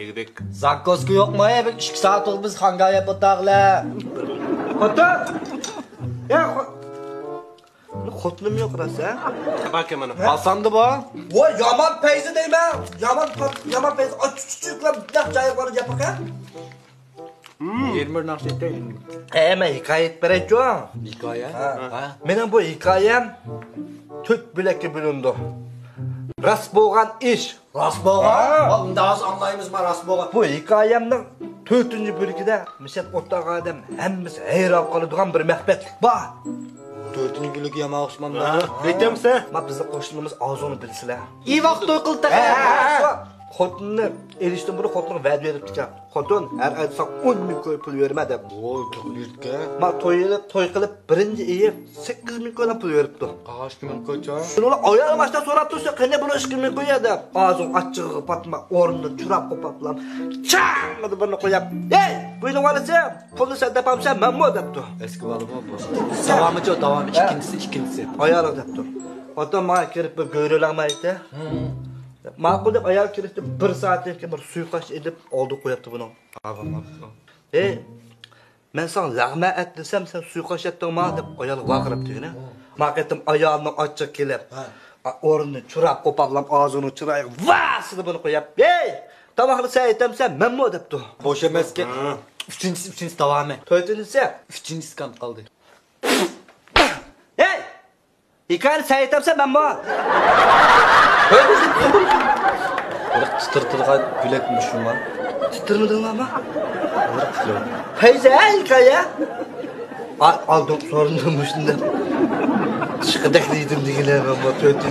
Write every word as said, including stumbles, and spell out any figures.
يېگۈدەك. زاكوزكا يوقمۇ؟ بىر ئىككى سائەت بولدى بىز خانگا يەپ ئولتۇرغىلى. خوتۇن! يا خو-، خوتۇنۇم يوق راست ھە؟ باركەن مانا. ھە؟ ئالسامدۇ بۇ؟ ۋاي يامان پەيزى دەيمەن. يامان پا-، يامان پەيزى. ئاچ چۈچۈكلەر بۇنداق جايغا بارىپ ياپىقە. يىگىرمە بىر ناخشا ئېيتتى. ئە، مەن ھېكايە ئېيتىپ بېرەيچۇ. ھېكايە؟ ھە. ھە. مېنىڭ بۇ ھېكايەم تۆت بۆلەككە بۆلۈنىدۇ. راست بولغان ئىش. راست بولغان؟ ھە. ۋا، ئۇندا ھازىر ئاڭلايمىز ما، راست بولغان. بۇ ھېكايەمنىڭ تۆتىنچى بۆلىكىدە مىشەت ئوتتاغا ئادەم ھەممىسى ھەيران قالىدىغان بىر مەخپەتلىك بار. تۆتىنچى بۆلىكى يامان ئوخشىمامدۇ؟ ھە. ئېيتامسەن؟ ما بىزنىڭ قوشنىمىز ئازۇنى بىلىسىلەر. ئى ۋاقىت توي قىلدى. ھە، ھە، ھە. خوتۇننى ئېلىشتىن بۇرۇن خوتۇنغا ۋەدە بېرىپتىكەن. خوتۇن، ھەر ئايدا ساڭا ئون مىڭ كوي پۇل بېرىمەن دەپ. ۋوي، جىق بېرىپتىكەن. ما توي قىلىپ، توي قىلىپ بىرىنچى ئېيى سەككىز مىڭ كويلار پۇل بېرىپتۇ. قالغان ئىككى مىڭ كوي چا؟ شۇنىڭ ئايالى باشتا سوراپ تۇرسا، قېنى بۇنىڭ ئىككى مىڭ كويى دەپ. ئازۇن ئاچچىقىغا پاتما، ئورنىدىن تۇراپ قوپاپلا، چاڭ دېدى بىرنى قويۇپ، ھەي، بۇينىڭ بالىسى، پۇلنى سەن تاپامسەن، مەنمۇ دەپتۇ. ئەسكى بالىمۇ بۇ. داۋامى چا، داۋامى، ھە. ئىككىنچىسى، ئىككىنچىسى. ئايالى دەپتۇ. خوتۇن ماڭا كىرىپ بىر گۆرۈلەڭمەيتتى. ماقۇل دەپ ئايال كىرىشتى، بىر سائەتتىن كېيىن بىر سۇيقاش ئېلىپ ئالدىغا قويۇپتۇ بۇنىڭ. ھەي، مەن ساڭا لەغمەن ئەت دېسەم، سەن سۇيقاش ئەتتىڭما دەپ ئايالغا ۋارقىراپتۇ يەنە. ما قېتىم ئايالنىڭ ئاچچىقى كېلىپ، ھە. ئورنىنى چۇراپ قوپاپلام ئازۇنىڭ چىرايىغا ۋاسىدە بۇنى قويۇپ، ھەي، تاماقنى سەن ئېتەمسەن، مەنمۇ دەپتۇ. بوش ئەمەسكەن. ھە. ئۈچىنچىسى، ئۈچىنچىسى داۋامى. تۆتىنچىسى. ئۈچىنچىسى كەم قالدى. ھەي! ھېكايىنى سەن ئېيتامسەن، مەنمۇ؟ بىراق تىترىتىدىغان بۆلەك مۇشۇما. تىترىمىدىڭلارمۇ؟ پەيزى، ھە، ھېكايە؟ ئا-، ئالدىن سورۇندۇم مۇشۇنداق. ئىشقىدەك دېدىم دېگىلى، مەنمۇ تۆتىنچى.